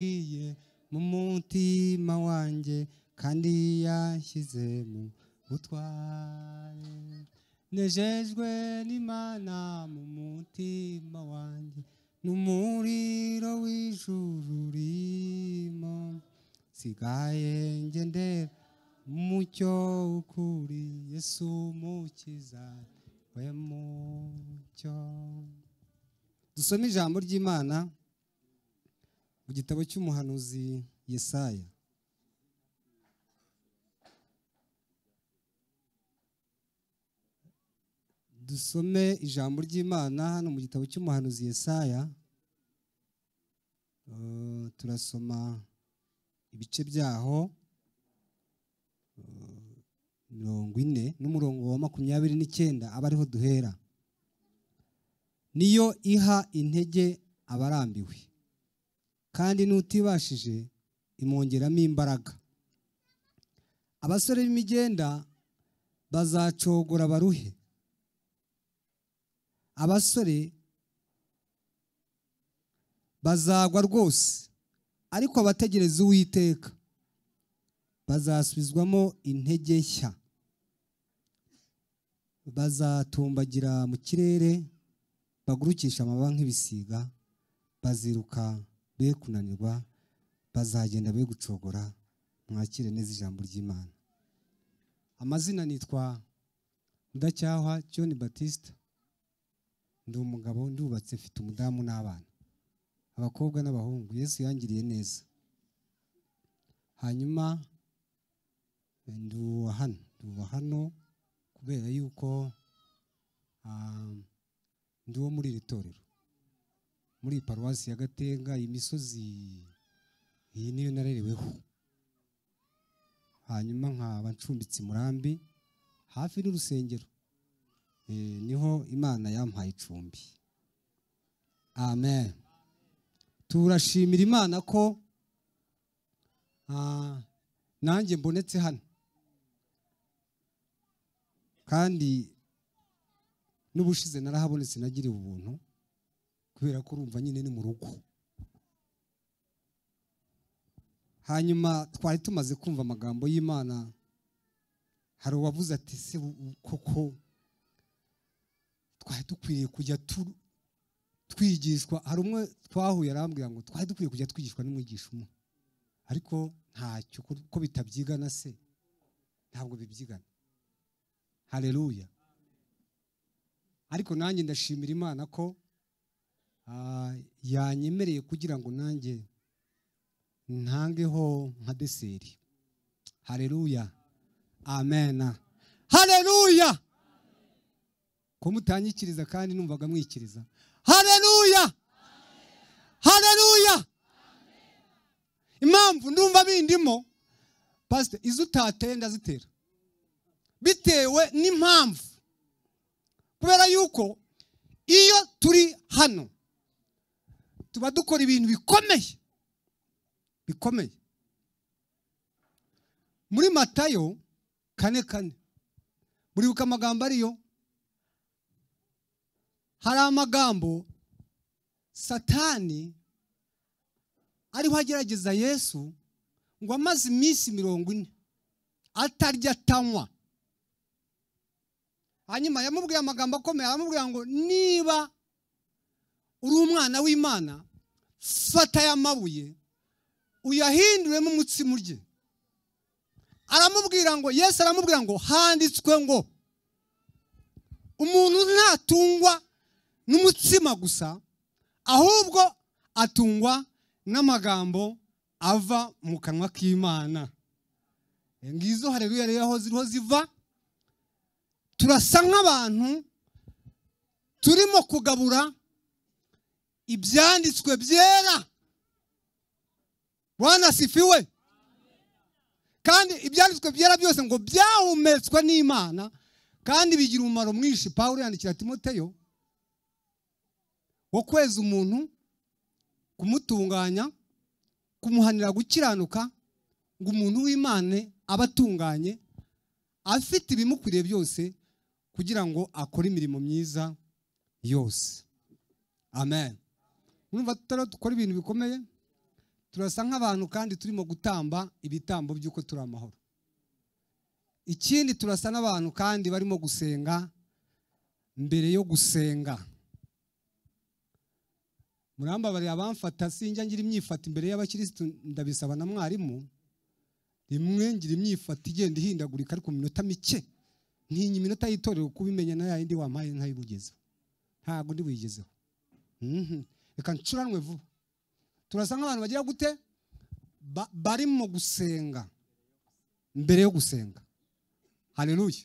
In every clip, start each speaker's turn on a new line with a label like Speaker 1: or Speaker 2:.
Speaker 1: Iye mu mutima wanjye kandi yanshyize mu butware, nejejwe n'Imana mu mutima wanjye, n'umuriro w'ijuru urimo, nsigaye ngendera mu mucyo w'ukuri, Yesu Umukiza we mucyo. Dusome ijambo ry'Imana mu gitabo cy'umuhanuzi Yesaya. Dusome ijambo ry'Imana hano mu gitabo cy'umuhanuzi Yesaya. Turasoma ibice byaho 40 n'umurongo wa 29 aba ariho duhera. Niyo iha intege abarambiwe, kandi n'utibashije imwongeramo imbaraga. Abasore b'imigenda bazacogora baruhe, abasore bazagwa rwose, ariko abategereza Uwiteka bazasubizwamo intege nshya, bazatumbagira mu kirere, bagurukisha amababa nk'ibisiga, baziruka be kunanirwa, bazagenda be gucogora. Mwakire neza ijambo ry'Imana. Amazina nitwa Mudacyahwa John Baptiste, ndi umugabo, ndubatse, mfite umudamu n'abana, abakobwa n'abahungu. Yesu yangiriye neza. Hanyuma nduwa hano kubera yuko ndi wo muri iri torero, muri paruwasi ya Gatenga. Imisozi iyi niyo narereweho. Hanyuma nkaba ncumbitse Murambi hafi n'urusengero, niho Imana yampaye icumbi. Amen. Turashimira Imana ko nanjye mbonetse hano, kandi n'ubushize narahabonetse, nagiriwe ubuntu kubera ko urumva nyine ni mu rugo. Hanyuma twari tumaze kumva amagambo y'Imana. Hari uwavuze ati se koko twari dukwiriye kujya twigishwa. Hari umwe twahuye arambwira ngo twari dukwiye kujya twigishwa n'umwigisha umwe, ariko ntacyo ko bitabyigana se, ntabwo bibyigana. Haleluya. Ariko nanjye ndashimira Imana ko yanyemereye kugira ngo nanjye ntangeho nka deseri. Haleluya. Amen. Haleluya. Ko mutanyikiriza kandi numvaga mwikiriza. Haleluya. Haleluya. Impamvu ndumva bindimo, pastor, izo utateye ndazitera bitewe n'impamvu, kubera yuko iyo turi hano tuba dukora ibintu bikomeye bikomeye. Muri Matayo 4:4 muribuka amagambo ariyo? Hari amagambo Satani ariho agerageza Yesu ngo amaze iminsi 40 atarya atanywa. Hanyuma yamubwiye amagambo akomeye, aramubwira ngo niba uri umwana w'Imana, fata aya mabuye uyahinduremo umutsima urye. Aramubwira ngo, Yesu aramubwira ngo handitswe ngo umuntu ntatungwa n'umutsima gusa, ahubwo atungwa n'amagambo ava mu kanwa k'Imana. Ngizo haleluya rero aho ziriho ziva. Turasa nk'abantu turimo kugabura ibyanditswe byera. Bwana sifiwe. Kandi ibyanditswe byera byose ngo byahumetswe n'Imana kandi bigira umumaro mwinshi. Paulo yandikira Timoteyo wo kweza umuntu, kumutunganya, kumuhanira gukiranuka, ngo umuntu w'Imana abatunganye afite ibimukwiriye byose kugira ngo akore imirimo myiza yose. Amen. Murumva tutari dukora ibintu bikomeye. Turasa nk'abantu kandi turimo gutamba ibitambo by'uko turi amahoro. Ikindi turasa n'abantu kandi barimo gusenga mbere yo gusenga. Murambabariye abamfata sinjya ngira imyifato imbere y'abakirisitu, ndabisaba na mwarimu. Rimwe ngira imyifato igenda ihindagurika ariko mu minota mike, ntinya iminota y'itorero kubimenya na yindi wampaye ntayibugezeho, ntabwo ndi buyigezeho. Reka ncuranwe vuba. Turasa nk'abantu bagira gute? Barimo gusenga mbere yo gusenga. Haleluya.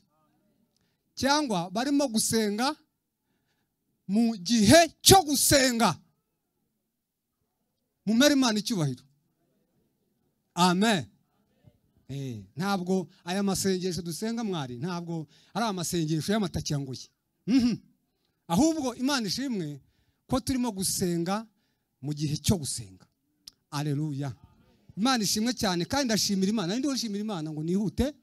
Speaker 1: Cyangwa barimo gusenga mu gihe cyo gusenga. Mumere Imana icyubahiro. Amen. Ntabwo aya masengesho dusenga mwari, ntabwo ari amasengesho y'amatakirangoyi. Ahubwo Imana ishimwe ko turimo gusenga mu gihe cyo gusenga. Haleluya. Imana ishimwe cyane kandi ndashimira Imana. Ndi nshimira Imana ngo nihute.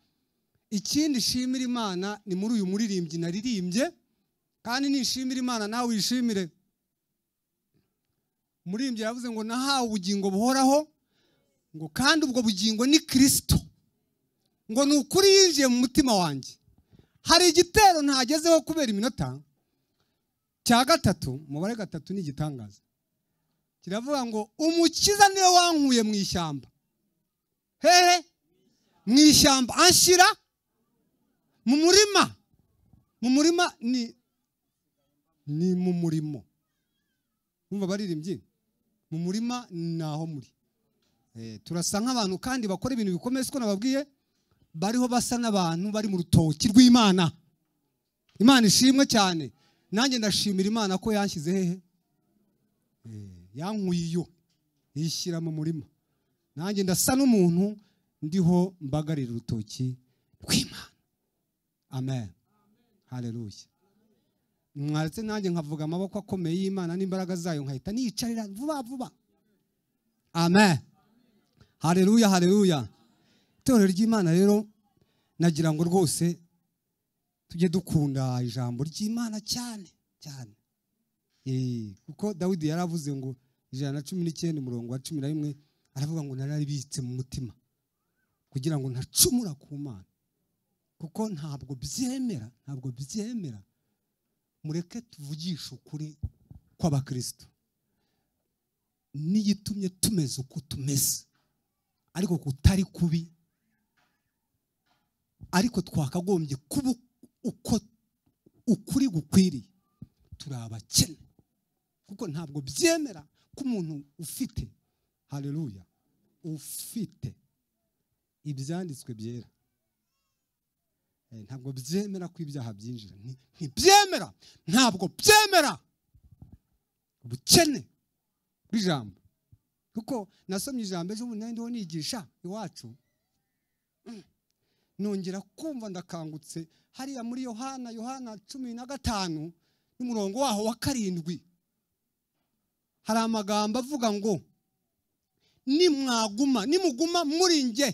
Speaker 1: Ikindi shimira Imana ni muri uyu muririmbyi naririmbye, kandi nishimira Imana nawe wishimire. Muririmbyi yavuze ngo nahawe ubugingo buhoraho, ngo kandi ubwo bugingo ni Kristo, ngo ni ukuri yinjiye mu mutima wanjye. Hari igitero ntagezeho kubera iminota cya gatatu, umubare gatatu ni igitangaza. Kiravuga ngo umukiza niwe wankuye mu ishyamba. Hehe? Mu ishyamba anshyira mu murima. Mu murima ni mu murimo. Numva baririmbyi mu murima naho muri. Turasa nk'abantu kandi bakora ibintu bikomeye, siko nababwiye, bariho basa n'abantu bari mu rutoki rw'Imana. Imana ishimwe cyane. Nanjye ndashimira Imana ko yanshyize hehe? Yankuye iyo yishyira mu murima. Nanjye ndasa n'umuntu ndiho mbagarira urutoki rw'Imana. Amen. Haleluya. Mwaretse nanjye nkavuga amaboko akomeye y'Imana n'imbaraga zayo, nkahita niyicarira vuba vuba. Amen. Haleluya, haleluya. Itorero ry'Imana rero nagira ngo rwose tujye dukunda ijambo ry'Imana cyane cyane. Kuko Dawidi yaravuze ngo 119 umurongo wa 11 aravuga ngo nararibitse mu mutima kugira ngo ntacumura ku Mana. Kuko ntabwo byemera, ntabwo byemera. Mureke tuvugishe ukuri kw'abakristo. Nigitumye tumeze uko tumeze, ariko kutari kubi, ariko twakagombye kuba uko ukuri gukwiriye. Turi abakene kuko ntabwo byemera ko umuntu ufite, haleluya, ufite ibyanditswe byera, ntabwo byemera ko ibyaha byinjira. Ntibyemera, ntabwo byemera ubukene bw'ijambo. Kuko nasomye ijambo ejo bundi ndiho nigisha iwacu, nongera kumva ndakangutse hariya muri Yohana 15 n'umurongo waho wa 7, hari amagambo avuga ngo nimwaguma, nimuguma muri nge,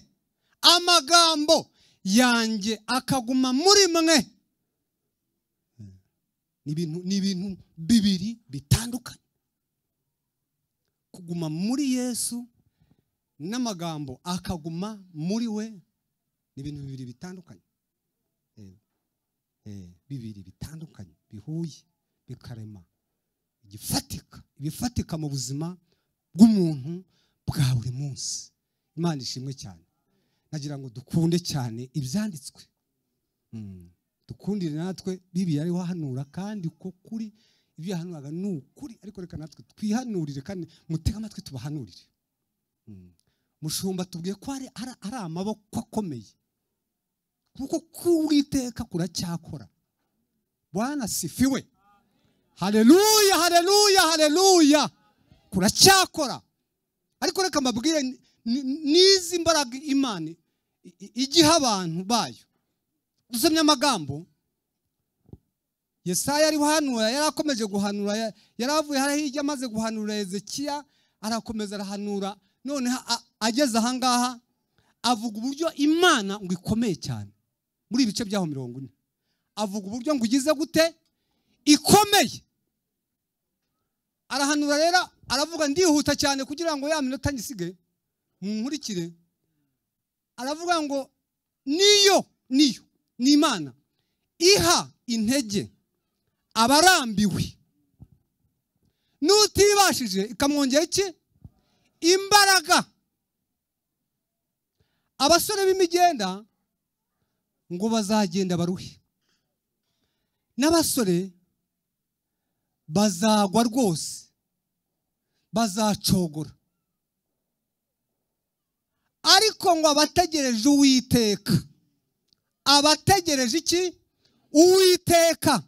Speaker 1: amagambo yanjye akaguma muri mwe. Ni ibintu bibiri bitandukanye. Kuguma muri Yesu n'amagambo akaguma muri we ni ibintu bibiri bitandukanye. Bibiri bitandukanye bihuye bikarema igifatika, ibifatika mu buzima bw'umuntu bwa buri munsi. Imana ishimwe cyane. Nagira ngo dukunde cyane ibyanditswe. Dukundire natwe Bibiliya ariho hanura, kandi ko kuri ibyo yahanuraga ni ukuri, ariko reka natwe twihanurire kandi mutega amatwi tubahanurire. Mushumba tubwiye ko ari amaboko akomeye, kuko k'Uwiteka kuracyakora. Bwana sifiwe. Haleluya, haleluya, haleluya. Kuracyakora. Ariko reka mbabwire n'izi mbaraga Imana igiha abantu bayo. Dusomye amagambo Yesaya ari guhanura, yarakomeje guhanura, yaravuye hariya hirya amaze guhanura Hezekiya, arakomeza arahanura, none ageze aha ngaha avuga uburyo Imana ngo ikomeye cyane. Muri ibice byaho 40 avuga uburyo ngo ugize gute ikomeye. Arahanura rero aravuga, ndihuta cyane kugira ngo ya minota nyisige munkurikire. Aravuga ngo niyo niyo ni Imana iha intege abarambiwe, n'utibashije ikamwongera iki? Imbaraga. Abasore b'imigenda ngo bazagenda baruhe, n'abasore bazagwa rwose, bazacogora. Ariko ngo abategereje Uwiteka, abategereje iki? Uwiteka,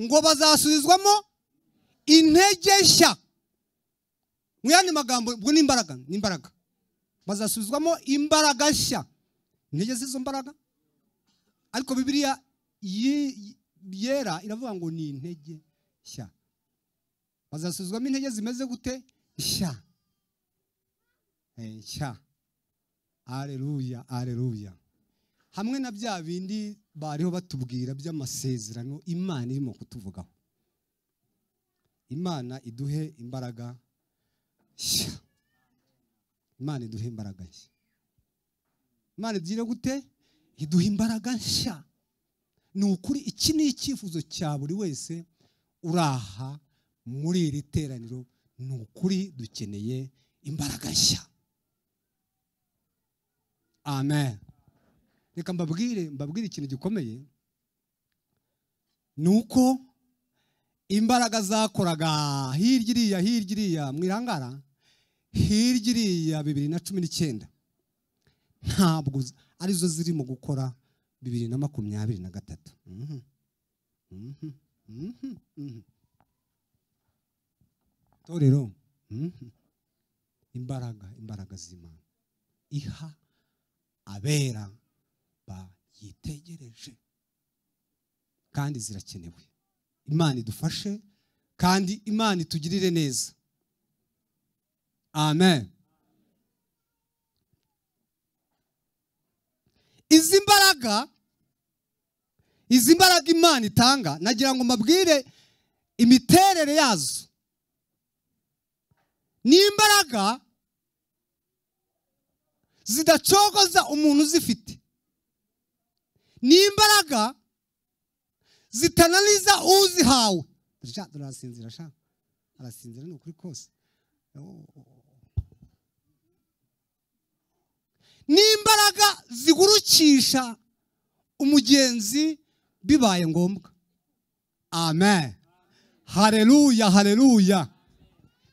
Speaker 1: ngo bazasubizwamo intege nshya. Mu yandi magambo ubwo ni imbaraga, ni imbaraga. Bazasubizwamo imbaraga nshya. Intege z'izo mbaraga, ariko Bibiliya yera iravuga ngo ni intege nshya. Bazasubizwamo intege zimeze gute? Nshya. Nshya. Haleluya, haleluya. Hamwe na bya bindi bariho batubwira by'amasezerano Imana irimo kutuvugaho. Imana iduhe imbaraga nshya. Imana iduhe imbaraga nshya. Imana igira gute? Iduhe imbaraga nshya. Ni ukuri iki ni icyifuzo cya buri wese uraha muri iri teraniro. Ni ukuri dukeneye imbaraga nshya. Amen. Reka mbabwire ikintu gikomeye, nuko imbaraga zakoraga hirya iriya mwirangara hirya iriya 2019 ntabwo arizo zirimo gukora 2023. Torero, imbaraga z'Imana iha abera bayitegereje, kandi zirakenewe. Imana idufashe kandi Imana itugirire neza. Amen. Izi mbaraga Imana itanga, nagira ngo mbabwire imiterere yazo. Ni imbaraga zidacogoza umuntu uzifite. Ni imbaraga zitananiza uzihawe. Arasinzira sha, arasinzira ni ukuri kose. Ni imbaraga zigurukisha umugenzi bibaye ngombwa. Amen. Haleluya, haleluya.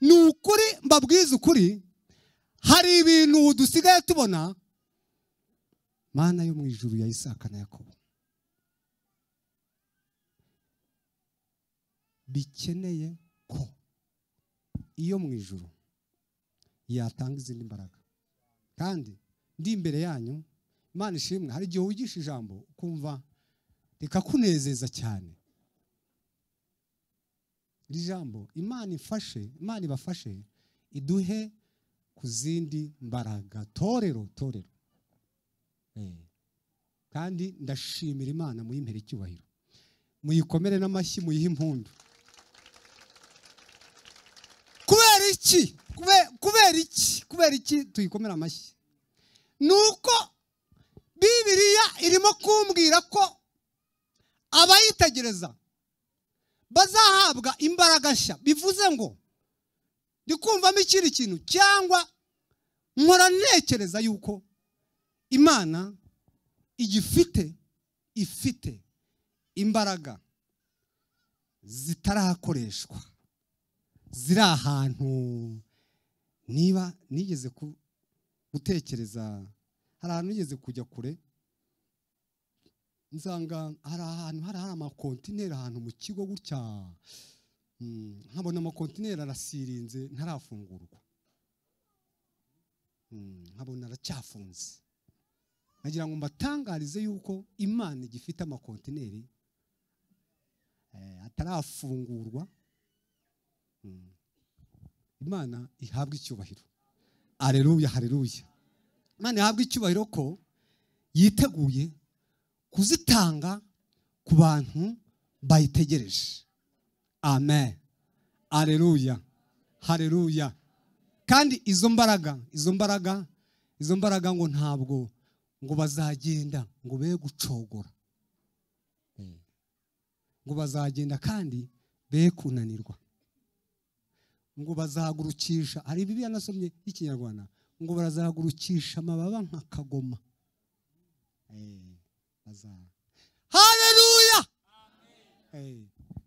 Speaker 1: Ni ukuri mbabwiza ukuri, hari ibintu dusigaye tubona. Mana yo mu ijuru ya Isaka na Yakobo, bikeneye ko iyo mu ijuru yatanga izindi mbaraga. Kandi ndi imbere yanyu, Imana ishimwe, hari igihe wigisha ijambo ukumva rikakunezeza cyane. Iri jambo Imana ifashe, Imana ibafashe iduhe kuzindi mbaraga. Torero. Kandi ndashimira Imana muyimpere icyubahiro, muyikomere n'amashyi, muyihe impundu. Kubera iki? Kubera iki tuyikomera amashyi? Nuko Bibiliya irimo kumbwira ko abayitegereza bazahabwa imbaraga nshya. Bivuze ngo ndikumvamo ikindi kintu, cyangwa nkora ntekereza yuko Imana igifite ifite imbaraga zitarakoreshwa, ziri ahantu. Niba nigeze gutekereza, hari ahantu nigeze kujya kure, nsanga hari ahantu hari amakontineri ahantu mu kigo gutya, nkabona amakontineri arasirinze ntarafungurwa, nkabona aracyafunze. Nagira ngo mbatangarize yuko Imana igifite amakontineri atarafungurwa. Imana ihabwa icyubahiro. Haleluya, haleluya. Imana ihabwa icyubahiro ko yiteguye kuzitanga ku bantu bayitegereje. Amen. Haleluya, haleluya. Kandi izo mbaraga, izo mbaraga, izo mbaraga ngo ntabwo ngo bazagenda ngo be gucogora, ngo bazagenda kandi be kunanirwa, ngo bazahagurukisha. Hari Bibiliya nasomye y'Ikinyarwanda ngo barazahagurukisha amababa nka kagoma. Haleluya.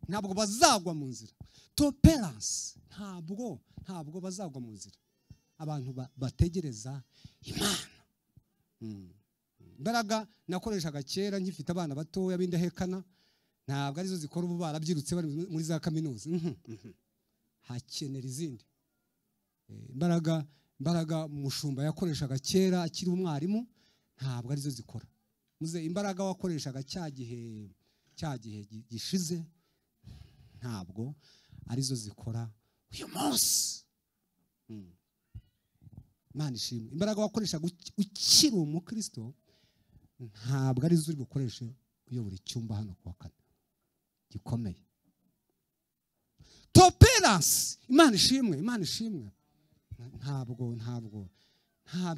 Speaker 1: Ntabwo bazagwa mu nzira. Tolerance, ntabwo bazagwa mu nzira. Abantu bategereza Imana. Imbaraga nakoreshaga kera nkifite abana batoya b'indahekana ntabwo arizo zikora ubu, barabyirutse bari muri za kaminuza. Hakenera izindi imbaraga. Imbaraga mushumba yakoreshaga kera akiri umwarimu ntabwo arizo zikora. Muze imbaraga wakoreshaga cya gihe gishize ntabwo arizo zikora uyu munsi. Imana ishimwe. Imbaraga wakoreshaga ukiri umukristo ntabwo arizo uri bukoreshe uyobora icyumba hano kuwa kane gikomeye. Tolerance. Imana ishimwe, Imana ishimwe. Ntabwo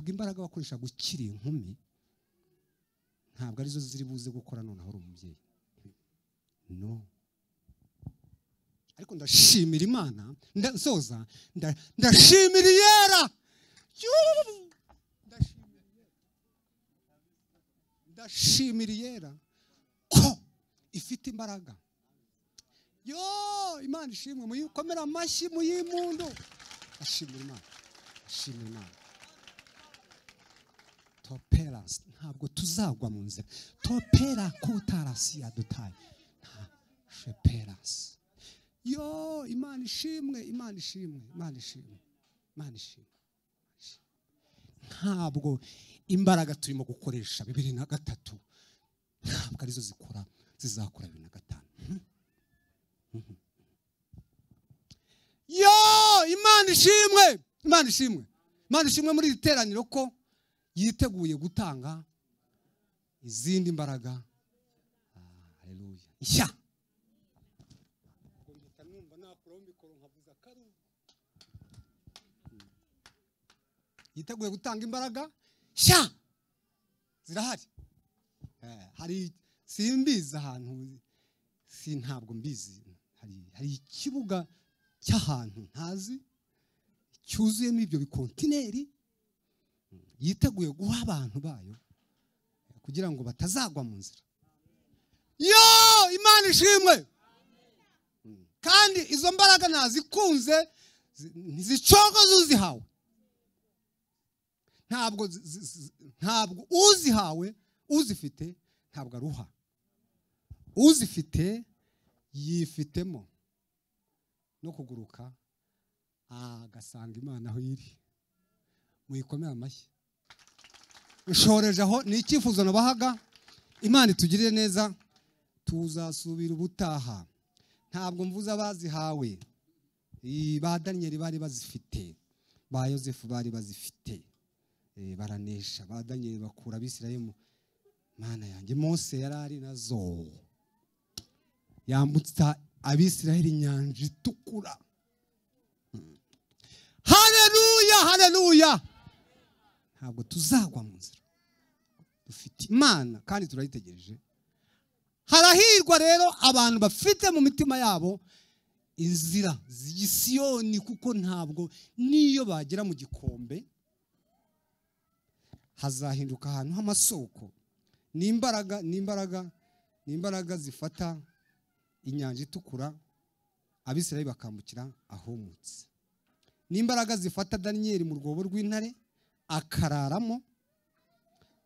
Speaker 1: imbaraga wakoreshaga ukiri inkumi ntabwo arizo ziri buze gukora noneho uri umubyeyi. No. Ariko ndashimira Imana, ndasoza, ndashimira Yera. Ndashimira Yera ko ifite imbaraga. Yo, Imana ishimwe, muyikomera amashyi muyimundu. Ashimira Imana, ashimira Imana. Tolerance, ntabwo tuzagwa mu nzira. Topera kutarasi adutaye. Nta sheperance. Yo, Imana ishimwe, Imana ishimwe, Imana ishimwe, Imana ishimwe. Ntabwo imbaraga turimo gukoresha 2003 ntabwo arizo zikora zizakora 2005. Yo, Imana ishimwe, Imana ishimwe, Imana ishimwe muri iteraniro ko yiteguye gutanga izindi mbaraga. Haleluya. Nshya. Yiteguye gutanga imbaraga nshya zirahari. Hari simbizi ahantu, si ntabwo mbizi, hari ikibuga cy'ahantu ntazi cyuzuyemo ibyo bikontineri yiteguye guha abantu bayo kugira ngo batazagwa mu nzira. Yo, Imana ishimwe. Kandi izo mbaraga nazikunze, ntizicogoza uzihawe. Ntabwo uzihawe, uzifite ntabwo aruha. Uzifite yifitemo no kuguruka agasanga Imana aho iri. Muyikomere amashyi. Nshoreje aho, ni icyifuzo nabahaga. Imana itugirire neza, tuzasubira ubutaha. Ntabwo mvuze abazihawe, ba Daniel bari bazifite, ba Yosefu bari bazifite, baranesha. Ba Daniel bakura Abisirayeli. Mana yanjye, Mose yari ari nazo, yambutsa Abisirayeli inyanja itukura. Haleluya, haleluya. Ntabwo tuzagwa mu nzira. Dufite Imana kandi turayitegereje. Harahirwa rero abantu bafite mu mitima yabo inzira z'Isiyoni, kuko ntabwo niyo bagera mu gikombe hazahinduka ahantu h'amasoko. Ni imbaraga, ni imbaraga, ni imbaraga zifata inyanja itukura Abisirayeli bakambukira ahumutse. Ni imbaraga zifata Daniel mu rwobo rw'intare akararamo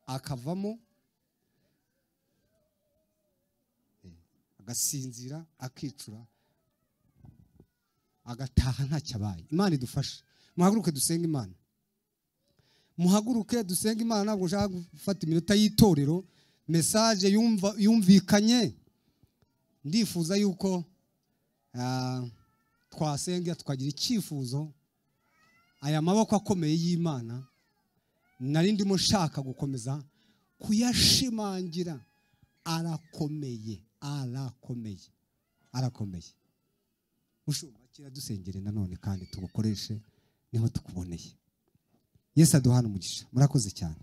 Speaker 1: akavamo agasinzira akicura agataha ntacyabaye. Imana idufashe. Muhaguruke dusenge Imana. Muhaguruke dusenge Imana. Ntabwo nshaka gufata iminota y'itorero, message yumvikanye. Ndifuza yuko twasenga tukagira icyifuzo. Aya maboko akomeye y'Imana nari ndimo nshaka gukomeza kuyashimangira. Arakomeye, arakomeye, arakomeye. Mushumba Akira dusengere nanone kandi tugukoreshe niho tukuboneye. Yesu aduhana umugisha. Murakoze cyane.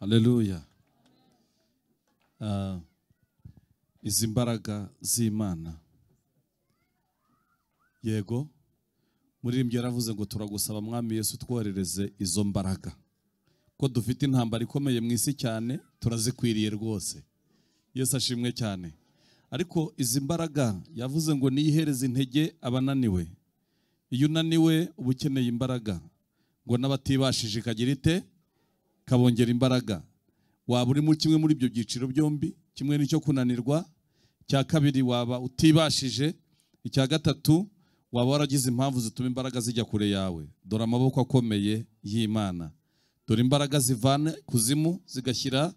Speaker 2: Haleluya. Izi mbaraga z'Imana. Yego, muririmbyi yaravuze ngo turagusaba Mwami Yesu twoherereze izo mbaraga, ko dufite intambara ikomeye mu isi cyane, turazikwiriye rwose. Yesu ashimwe cyane. Ariko izi mbaraga yavuze ngo niyihereze intege abananiwe. Iyo unaniwe uba ukeneye imbaraga, ngo n'abatibashije ikagira ite? Kabongera imbaraga. Waba uri muri kimwe muri ibyo byiciro byombi, kimwe nicyo kunanirwa, cya kabiri waba utibashije, icya gatatu waba waragize impamvu zituma imbaraga zijya kure yawe. Dore amaboko akomeye y'Imana, dore imbaraga zivana kuzimu zigashyira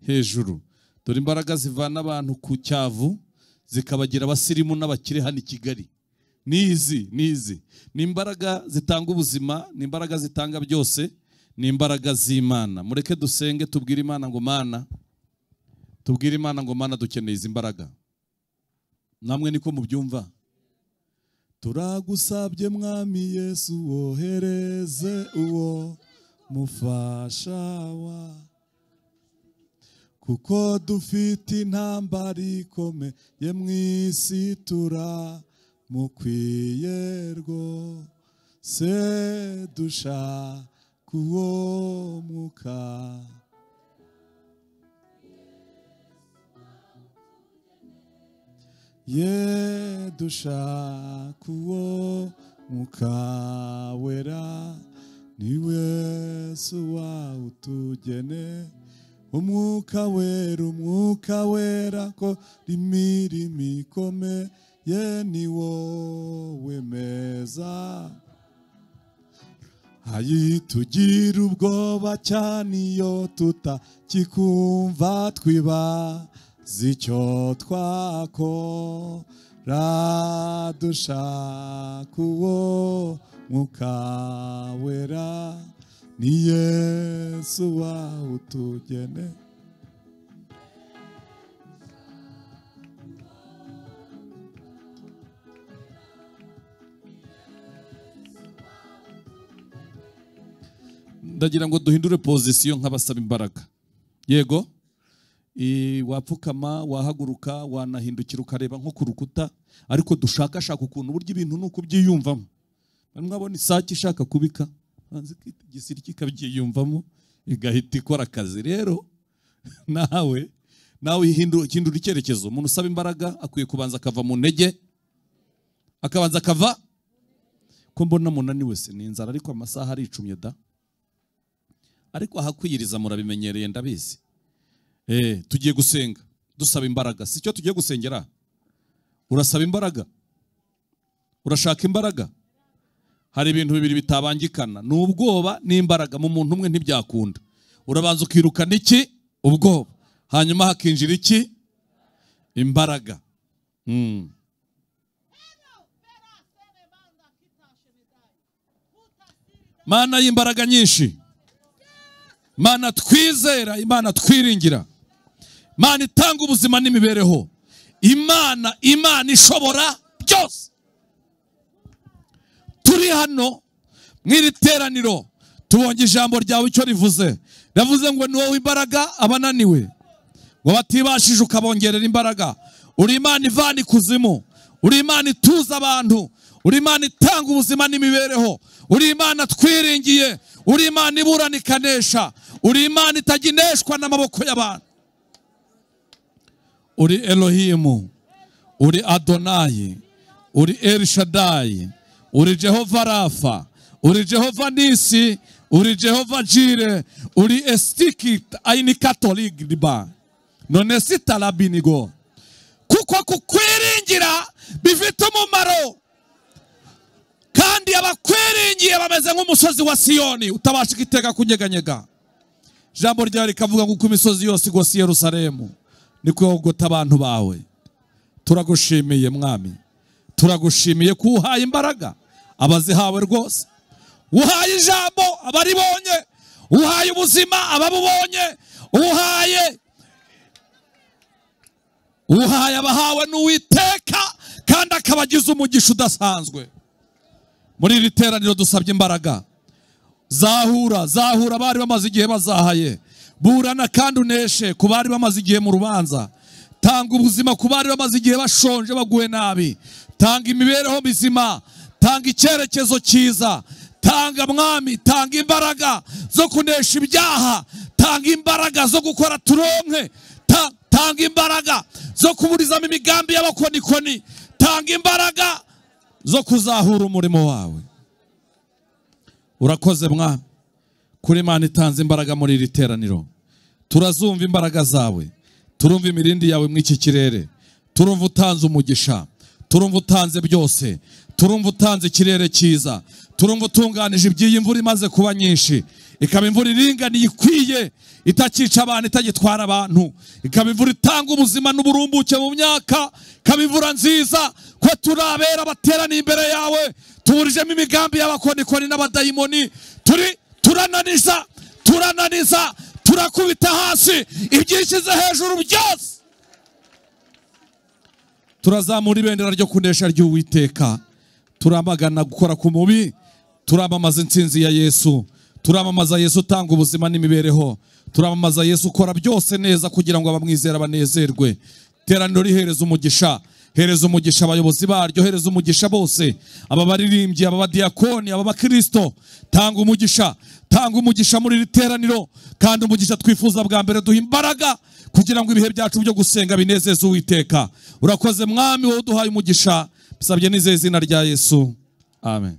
Speaker 2: hejuru, dore imbaraga zivana abantu ku cyavu zikabagira abasirimu n'abakire hano i Kigali. Nizi nizi ni imbaraga zitanga ubuzima, ni imbaraga zitanga byose, ni imbaraga z'Imana. Mureke dusenge tubwire Imana ngo Mana, tubwire Imana ngo Mana dukeneye izi mbaraga. Namwe niko mubyumva. Turagusabye Mwami Yesu wohereze uwo mufasha wa, kuko dufite intambara ikomeye mu isi, turamukwiye rwose, dushaka uwo mwuka. Ye dushaka uwo mwuka wera, ni Yesu wawutugene. Umwuka wera, umwuka wera ko imirimo ikomeye, ni wowe meza. Hayitugira ubwoba cyane iyo tutakikumva, twibaza icyo twakora, dushaka uwo mwuka wera, ni Yesu wawutugene. Ndagira ngo duhindure position nk'abasaba imbaraga. Yego, wapfukama, wahaguruka, wanahindukira ukareba nko ku rukuta, ariko dushakashaka ukuntu burya ibintu nuko byiyumvamo. Mwabona isake ishaka kubika, banze igisiri kikabyiyumvamo igahita ikora akazi. Rero nawe hindura icyerekezo. Umuntu usaba imbaraga akwiye kubanza akava mu ntege, akabanza akava ko mbona munaniwe se ni inzara, ariko amasaha aricumye da. Ariko ahakwiyiriza murabimenyereye ndabizi. Tugiye gusenga dusaba imbaraga. Si cyo tugiye gusengera? Urasaba imbaraga, urashaka imbaraga. Hari ibintu bibiri bitabangikana, ni ubwoba n'imbaraga. Mu muntu umwe ntibyakunda. Urabanza ukirukana iki? Ubwoba, hanyuma hakinjira iki? Imbaraga. Mana y'imbaraga nyinshi, Mana twizera, Imana twiringira, Imana itanga ubuzima n'imibereho, Imana ishobora byose. Turi hano mw'iri teraniro tubonye ijambo ryawe icyo rivuze. Rivuze ngo ni wowe imbaraga abananiwe, ngo batibashije ukabongerera imbaraga. Uri Imana ivana ikuzimu, uri Imana ituza abantu, uri Imana itanga ubuzima n'imibereho, uri Imana twiringiye, uri Imana iburana ikanesha, uri Imana itagineshwa n'amaboko y'abantu. Uri Elohimu, uri Adonai, uri El Shaddai, uri Jehova Rafa, uri Jehova Nisi, uri Jehova Jire, uri Estiki aini Catholic riba none sitalabinigo. Kuko kukwiringira bifite umumaro, kandi abakwiringiye bameze nk'umusozi wa Siyoni utabasha igitega kunyeganyega. Ijambo ryawe rikavuga ngo uko imisozi yose igose Yerusalemu niko yogota abantu bawe. Turagushimiye Mwami, turagushimiye ko uhaye imbaraga abazihawe rwose, uhaye ijambo abaribonye, uhaye ubuzima ababubonye, uhaye abahawe n'Uwiteka kandi akabagiza umugisha udasanzwe. Muri iri teraniro dusabye imbaraga. Zahura, zahura bari bamaze igihe bazahaye. Burana kandi uneshe ku bari bamaze igihe mu rubanza. Tanga ubuzima ku bari bamaze igihe bashonje baguwe nabi. Tanga imibereho mizima, tanga icyerekezo cyiza. Tanga mwami, tanga imbaraga zo kunesha ibyaha, tanga imbaraga zo gukora turonke, tanga imbaraga zo kuburizamo imigambi y'abakonikoni, tanga imbaraga zo kuzahura umurimo wawe. Urakoze mwami kuri Imana itanze imbaraga muri iri teraniro. Turazumva imbaraga zawe, turumva imirindi yawe mu iki kirere, turumva utanze umugisha, turumva utanze byose, turumva utanze ikirere cyiza, turumva utunganije iby'iyi mvura imaze kuba nyinshi, ikaba imvura iringaniye ikwiye, itakica abantu, itagitwara abantu, ikaba imvura itanga ubuzima n'uburumbuke mu myaka, ikaba imvura nziza ko turabera bateraniye imbere yawe. Tuburijemo imigambi y'abakonikoni n'abadayimoni, turananiza, turananiza, turakubita hasi ibyishyize hejuru byose. Turazamura ibendera ryo kunesha ry'Uwiteka, turamagana gukora ku mubi, turamamaza intsinzi ya Yesu, turamamaza Yesu utanga ubuzima n'imibereho, turamamaza Yesu ukora byose neza kugira ngo abamwizera banezerwe. Teraniro rihereza umugisha, hereza umugisha abayobozi baryo, hereza umugisha bose, aba baririmbyi, aba badiyakoni, aba bakristo. Tanga umugisha, tanga umugisha muri iri teraniro, kandi umugisha twifuza bwa mbere, duha imbaraga kugira ngo ibihe byacu byo gusenga binezeze Uwiteka. Urakoze mwami, wowe uduhaye umugisha, bisabye nizeye izina rya Yesu, amen.